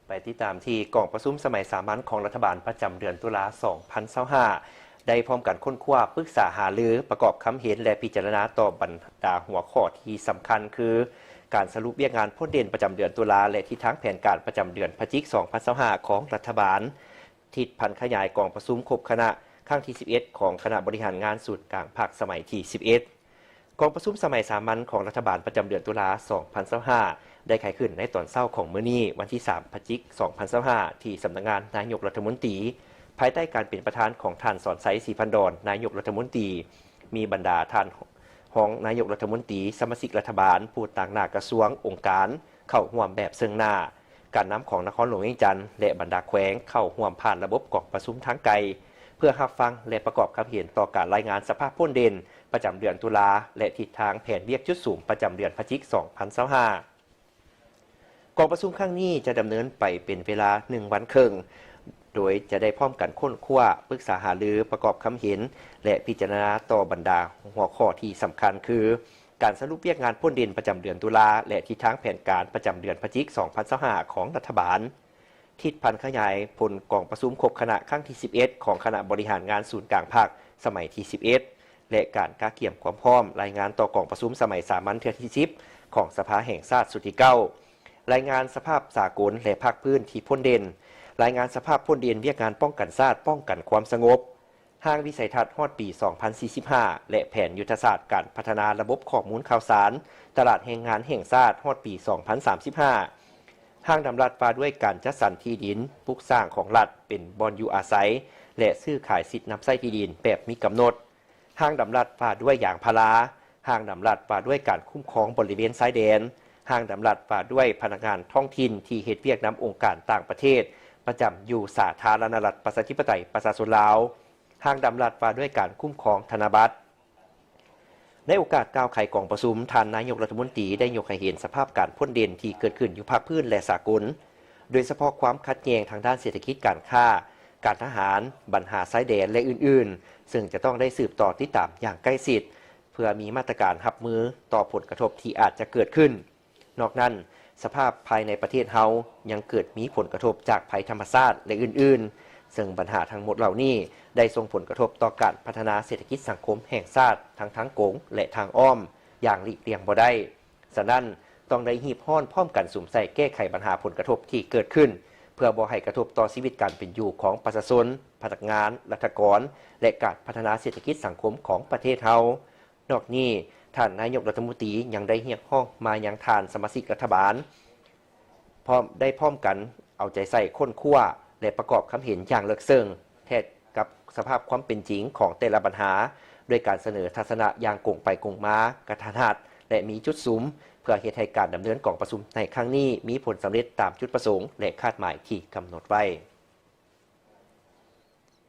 ໄປຕິດຕາມທີ່ກອງປະຊຸມສະໄໝສາມັນຂອງລັດຖະບານປະຈຳເດືອນຕຸລາ ສອງພັນຊາວຫ້າ ໄດ້ພ້ອມກັນຄົ້ນຄວ້າ, ປຶກສາຫາລື, ປະກອບຄຳເຫັນ ແລະ ພິຈາລະນາຕໍ່ບັນດາຫົວຂໍ້ທີ່ສຳຄັນ ຄື ການສະຫຼຸບວຽກງານພົ້ນເດັ່ນປະຈຳເດືອນຕຸລາ ແລະ ທິດທາງແຜນການປະຈຳເດືອນພະຈິກ ສອງພັນຊາວຫ້າ ຂອງລັດຖະບານ, ທິດຜັນຂະຫຍາຍກອງປະຊຸມຄົບຄະນະຄັ້ງທີ ສິບເອັດ ຂອງຄະນະບໍລິຫານງານສູນກາງພັກສະໄໝທີ ສິບເອັດ. ກອງປະຊຸມສະໄໝສາມັນຂອງລັດຖະບານປະຈຳເດືອນຕຸລາ ສອງພັນຊາວຫ້າ ໄດ້ໄຂຂຶ້ນໃນຕອນເຊົ້າຂອງມື້ນີ້ ວັນທີ ສາມ ພະຈິກ ສອງພັນຊາວຫ້າ ທີ່ສຳນັກງານນາຍົກລັດຖະມົນຕີ ພາຍໃຕ້ການເປັນປະທານຂອງທ່ານ ສອນໄຊ ສີພັນດອນ ນາຍົກລັດຖະມົນຕີ, ມີບັນດາທ່ານຮອງນາຍົກລັດຖະມົນຕີ, ສະມາຊິກລັດຖະບານ, ຜູ້ຕາງໜ້າກະຊວງ, ອົງການ ເຂົ້າຮ່ວມແບບເຊິ່ງໜ້າ, ການນຳຂອງນະຄອນຫຼວງວຽງຈັນ ແລະ ບັນດາແຂວງເຂົ້າຮ່ວມຜ່ານລະບົບກອງປະຊຸມທາງໄກ ເພື່ອຮັບຟັງ ແລະ ປະກອບຄຳເຫັນຕໍ່ການລາຍງານສະພາບພົ້ນເດັ່ນປະຈຳເດືອນຕຸລາ ແລະ ທິດທາງແຜນວຽກຈຸດສຸມປະຈຳເດືອນພະຈິກ ສອງພັນຊາວຫ້າ. ກອງປະຊຸມຄັ້ງນີ້ຈະດຳເນີນໄປເປັນເວລາໜຶ່ງວັນເຄິ່ງ, ໂດຍຈະໄດ້ພ້ອມກັນຄົ້ນຄວ້າ, ປຶກສາຫາລື, ປະກອບຄຳເຫັນ ແລະ ພິຈາລະນາຕໍ່ບັນດາຫົວຂໍ້ທີ່ສຳຄັນ ຄື ການສະຫຼຸບວຽກງານພົ້ນເດັ່ນປະຈຳເດືອນຕຸລາ ແລະ ທິດທາງແຜນການປະຈຳເດືອນພະຈິກ ສອງພັນຊາວຫ້າ ຂອງລັດຖະບານ, ທິດຜັນຂະຫຍາຍຜົນກອງປະຊຸມຄົບຄະນະຄັ້ງທີ ສິບເອັດ ຂອງຄະນະບໍລິຫານງານສູນກາງພັກສະໄໝທີ ສິບເອັດ ແລະ ການກະກຽມຄວາມພ້ອມລາຍງານຕໍ່ກອງປະຊຸມສະໄໝສາມັນເທື່ອທີ ສິບ ຂອງສະພາແຫ່ງຊາດຊຸດທີ ເກົ້າ, ລາຍງານສະພາບສາກົນ ແລະ ພາກພື້ນທີ່ພົ້ນເດັ່ນ, ລາຍງານສະພາບພົ້ນເດັ່ນວຽກງານປ້ອງກັນຊາດ, ປ້ອງກັນຄວາມສະຫງົບ, ຮ່າງວິໄສທັດຮອດປີ ສອງພັນສີ່ສິບຫ້າ ແລະ ແຜນຍຸດທະສາດການພັດທະນາລະບົບຂໍ້ມູນຂ່າວສານຕະຫຼາດແຮງງານແຫ່ງຊາດຮອດປີ ສອງພັນສາມສິບຫ້າ, ຮ່າງດຳລັດວ່າດ້ວຍການຈັດສັນທີ່ດິນປຸກສ້າງຂອງລັດເປັນບ່ອນຢູ່ອາໄສ ແລະ ຊື້ຂາຍສິດນຳໃຊ້ທີ່ດິນແບບມີກຳນົດ, ຮ່າງດຳລັດວ່າດ້ວຍຢາງພາລາ, ຮ່າງດຳລັດວ່າດ້ວຍການຄຸ້ມຄອງບໍລິເວນຊາຍແດນ, ຮ່າງດຳລັດວ່າດ້ວຍພະນັກງານທ້ອງຖິ່ນທີ່ເຮັດວຽກນຳອົງການຕ່າງປະເທດປະຈຳຢູ່ສາທາລະນະລັດ ປະຊາທິປະໄຕ ປະຊາຊົນລາວ, ຮ່າງດຳລັດວ່າດ້ວຍການຄຸ້ມຄອງທະນະບັດ. ໃນໂອກາດກ່າວໄຂກອງປະຊຸມ, ທ່ານນາຍົກລັດຖະມົນຕີໄດ້ຍົກໃຫ້ເຫັນສະພາບການພົ້ນເດັ່ນທີ່ເກີດຂຶ້ນຢູ່ພາກພື້ນ ແລະ ສາກົນ, ໂດຍສະເພາະຄວາມຂັດແຍ່ງທາງດ້ານເສດຖະກິດ, ການຄ້າ, ການທະຫານ, ບັນຫາຊາຍແດນ ແລະ ອື່ນໆ, ເຊິ່ງຈະຕ້ອງໄດ້ສືບຕໍ່ຕິດຕາມຢ່າງໃກ້ຊິດ ເພື່ອມີມາດຕະການຮັບມືຕໍ່ຜົນກະທົບທີ່ອາດຈະເກີດຂຶ້ນ. ນອກນັ້ນ, ສະພາບພາຍໃນປະເທດເຮົາຍັງເກີດມີຜົນກະທົບຈາກໄພທຳມະຊາດ ແລະ ອື່ນໆ, ເຊິ່ງບັນຫາທັງໝົດເຫຼົ່ານີ້ໄດ້ສົ່ງຜົນກະທົບຕໍ່ການພັດທະນາເສດຖະກິດສັງຄົມແຫ່ງຊາດທັງທາງກົງ ແລະ ທາງອ້ອມຢ່າງຫຼີກລ່ຽງບໍ່ໄດ້. ສະນັ້ນ, ຕ້ອງໄດ້ຮີບຮ້ອນພ້ອມກັນສຸມໃສ່ແກ້ໄຂບັນຫາຜົນກະທົບທີ່ເກີດຂຶ້ນ ເພື່ອບໍ່ໃຫ້ກະທົບຕໍ່ຊີວິດການເປັນຢູ່ຂອງປະຊາຊົນ, ພະນັກງານ, ລັດຖະກອນ ແລະ ການພັດທະນາເສດຖະກິດສັງຄົມຂອງປະເທດເຮົາ. ນອກນີ້, ທ່ານນາຍົກລັດຖະມົນຕີຍັງໄດ້ຮຽກຮ້ອງມາຍັງທ່ານສະມາຊິກລັດຖະບານ ພ້ອມ ໄດ້ພ້ອມກັນເອົາໃຈໃສ່ຄົ້ນຄວ້າ ແລະ ປະກອບຄຳເຫັນຢ່າງເລິກເຊິ່ງ ແທດກັບສະພາບຄວາມເປັນຈິງຂອງແຕ່ລະບັນຫາ, ດ້ວຍການສະເໜີທັດສະນະຢ່າງກົງໄປກົງມາ, ກະທັນຫັດ ແລະ ມີຈຸດສຸມ, ເພື່ອເຮັດໃຫ້ການດຳເນີນກອງປະຊຸມໃນຄັ້ງນີ້ມີຜົນສຳເລັດຕາມຈຸດປະສົງ ແລະ ຄາດໝາຍທີ່ກຳນົດໄວ້.